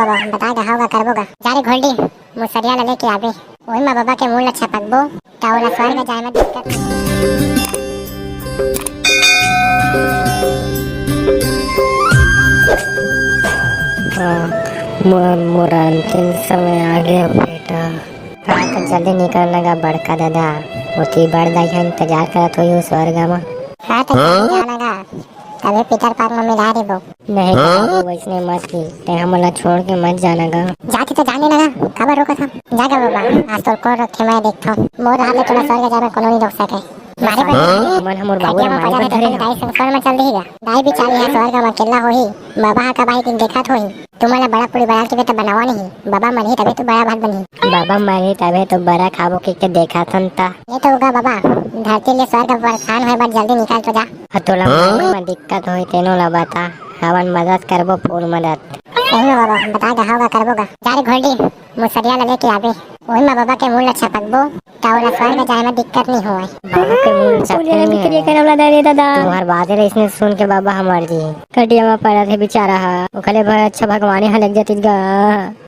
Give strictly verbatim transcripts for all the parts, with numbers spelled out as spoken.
बता गा, हव गा, करबो गा। जा रे घोलडी, मुसरिया ला लेके आबे। ओही मा बाबा के मूड़ ला छपकबो, त ओला स्वर्ग जाए मा दिक्कत नहीं। हाँ, मोर, मोर अंतिम समय आ गया बेटा। हाँ, तो जल्दी निकल ना गा बड़का दादा, ओती बड़ दाई ह इंतजार करत होही स्वर्ग मा। हाँ, तो जल्दी जाना गा, तभे पीटर पार्क मा मिला देबो। नहीं तो बाबू, वैसने मत की, ते हमला छोड़ के मत जाना गा। जाती तो जाने ना गा, काबर रोकत हव? जा गा बाबा, आज तोर कोन रोकथे मैं देखथव। मोर हाथ ले तोला स्वर्ग जाए मा कोनो नहीं रोक सके। मारे बन मन हमर बाबू खटिया ला मा मारे पजा बर के धरे तोर हव। दाई संग स्वर्ग मा चल देही गा। दाई बिचारी ह स्वर्ग मा अकेला होही, बाबा ह कब आही दिन देखत होही। तुमन ला बड़ा पूड़ी बना के तो बनावा नहीं, बाबा मरही तभे तो बड़ा भात बनही। बाबा मरही तभे तो बड़ा खाबो के, के देखत हन ता। ले तो उगा बाबा, धरती ले स्वर्ग परेशान होए बर जल्दी निकल तो जा। ह तोला मारे मा दिक्कत होही तेनो ला बता, हमन मदद करबो, फूल मदद। सही में बाबा, बता गा, हव गा, करबो गा। जा रे घोलडी, मुसरिया ला लेके आबे, ओही मा बाबा के मूड़ ला छपकबो, त ओला स्वर्ग जाए मा दिक्कत नहीं होए। बाबा के मूड़ ला पूजा छपके भी में करिए करम ला दे रे दादा। तुम्हार बादे ला इसने सुन के बाबा हमार जी। खटिया मा पड़ा थे बेचारा हा, ओखले बर अच्छा भगवान हा लग जाती गा।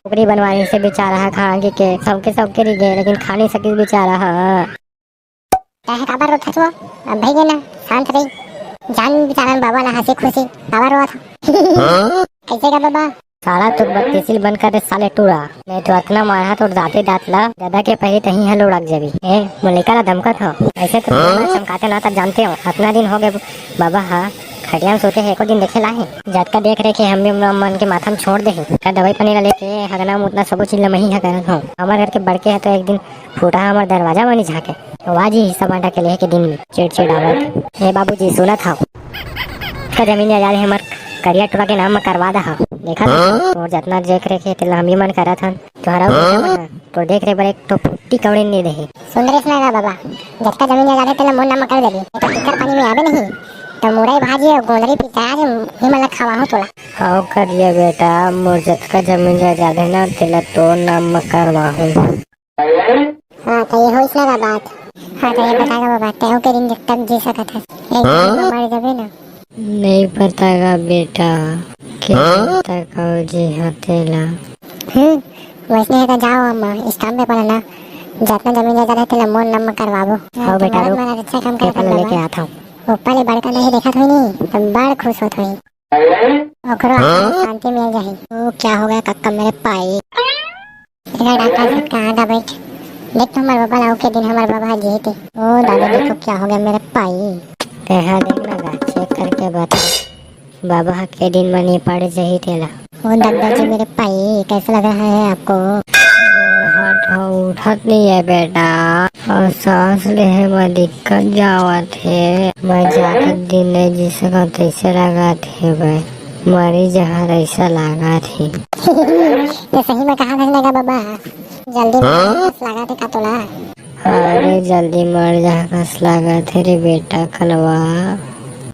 ओकरी बनवानी से बेचारा हा खा के, के सबके सबके रह गए, लेकिन खा नहीं सकिस बेचारा हा। काहे काबर रोत हस वो? अब भई गे ना, शांत रही। जान बेचारा बाबा ला हंसी खुशी, काबर रोत हस? कैसे गा बाबा? साला तू बत्तीसी बंद कर दे साले टूरा, नहीं तो अतना मारहा तोर दांते दांत ला, दादा के पही तही ह लुढ़क जाबी। ए, मोर लइका ला धमकत हो, ऐसे तो तोर चमकाते ना तब जानते हो, अतना दिन हो गए बाबा हा खटिया में सोते हे, एको दिन देखे लाहे। जतका देख रेख हे हम भी मन के माथा में छोड़ दे हे। का दवाई पानी ला लेके हगना मुतना सबो चीज ला मही हा करत हो। हमर घर के बड़के ह तो एक दिन फूटा हमर दरवाजा म नहीं झांके। आवाज ही हिस्सा बांटा के लेहे के दिन में चिड़चिड़ावत। हे बाबूजी, सुनत हव? का जमीन जायदाद हे हमर करिया टुरा के नाम म करवा दहा। देखा हाँ? और जतना देख रेख हे तेला हम ही मन करत हन। तुहरा हाँ? तो देख रेख बर एक ठो फुट्टी कौड़ी नहीं देही। सुंदरेश ना गा बाबा, जतका जमीन जायदाद हे तेला मोर नाम म कर देबे। ये तो कीचड़ पानी में आबे नहीं, तो मुरई भाजी और गोंदरी पिता आज ही मन ला खवाहूं तोला। हव करिया बेटा, मोर जतका जमीन जायदाद हे ना तेला तोर नाम म करवाहूं। हाँ, तो ये होइस ना गा बात। हाँ, तो ये बता गा बाबा, तेहू के दिन जब तक जी सकत हस, एक दिन तो मर जाबे ना। नहीं पता गा बेटा, के हाँ? पता कब जी हते ला। हम्म, वैसने हे तो जाओ अम्मा, स्टाम्प पेपर है ना, जतना जमीन जायदाद हे तेला मोर नाम म करवाबो। हाँ, तो बेटा, रुक, महाराज अच्छा काम करत हन लेके बाबा। आता हूँ। ऊपर ले बड़का नहीं देखत होई नहीं, तो बड़ खुश होत होई। ओकरो आत्मा हाँ? शांति मिल जाही। ओ, क्या हो गया कक्का मेरे पाई? तेरा डॉक्टर साहब कहाँ था बैठ? देख तो हमारे बाबा लाओ के दिन हमारे बाबा जी थे। ओ दादा, देखो क्या हो गया मेरे पाई। तेहा देख ना गा, चेक करके बता। बाबा के दिन मनी पड़ जाही तेला। ओ दादा जी मेरे पाई, कैसा लग रहा है आपको? हाथ उठत नहीं है बेटा, और सांस लेहे में दिक्कत जावत हे। मैं जादा दिन नहीं जी सकत, ऐसे लागत हे भाई। मरी जहर ऐसा लागत हे। तो सही में कहा घसने का बाबा, जल्दी हाँ? लागत हे का तोला? अरे जल्दी मर जा कस लागत हे रे बेटा कलवा।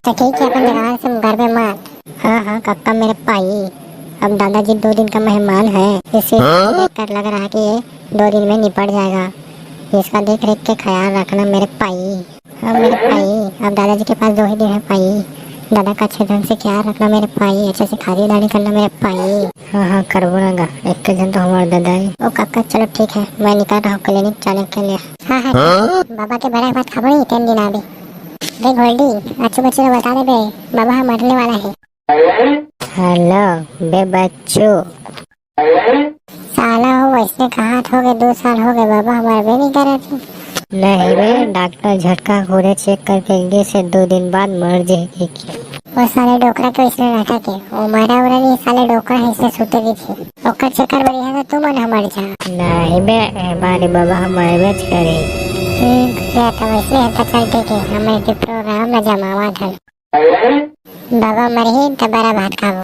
तो ठीक है, अपन जगह से घर पे मत। हाँ हाँ कक्का मेरे पाई, अब दादाजी दो दिन का मेहमान है, इसे हाँ? देख कर लग रहा है कि ये दो दिन में निपट जाएगा। इसका देख रेख के ख्याल रखना मेरे पाई। हाँ मेरे पाई, अब दादाजी के पास दो ही दिन है पाई। दादा का अच्छे ढंग से ख्याल रखना मेरे पाई, अच्छे से खादी दाढ़ी करना मेरे पाई। हाँ हाँ करबो ना गा, एक के जन तो हमारे दादा ही। ओ काका चलो ठीक है, मैं निकल रहा हूँ क्लिनिक जाने के लिए। हाँ हाँ हाँ? बाबा के बड़ा भात खाबो नहीं, तीन दिन आबे। देख गोल्डी, अच्छू बच्चू को बता दे बे, बाबा हम मरने वाला है। हेलो बे बच्चू। साला हो, वैसे कहा हो गए, दो साल हो गए बाबा, हमारे बे नहीं करे थे। नहीं बे, डॉक्टर झटका घूरे चेक करके गे से दो दिन बाद मर जाएगी। वो साले डोकरा के वैसे रखा के, वो मारा उरा नहीं, साले डोकरा है, इससे सूते भी थे। ओकर चक्कर में रहे तो तू मन हमारे जा। नहीं बे, हमारे बाबा हमारे बच करे। ठीक है, तो वैसे है तो चल ठीक है, हमें के प्रोग्राम में जमावा था। बाबा मरही त बड़ा भात खाबो।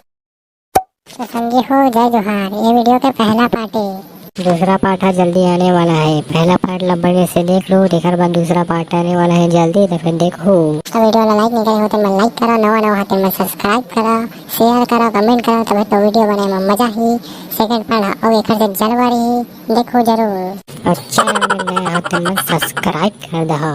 तो संगी हो, जय जोहार। ये वीडियो के पहला पार्ट है। दूसरा पार्ट है जल्दी आने वाला है। पहला पार्ट ला बढ़िया से देख लो, तेकर बाद दूसरा पार्ट आने वाला है जल्दी, तो फिर देखो। तो वीडियो ला लाइक नहीं करे हो तो मैं लाइक करो, नवा नवा हाथे में सब्सक्राइब करो, शेयर करो, कमेंट करो, तभी तो वीडियो बनाए में मजा ही। सेकंड पार्ट और एक से जलवा रही, देखो जरूर। अच्छा, मैं नया हाथे में सब्सक्राइब कर दहा।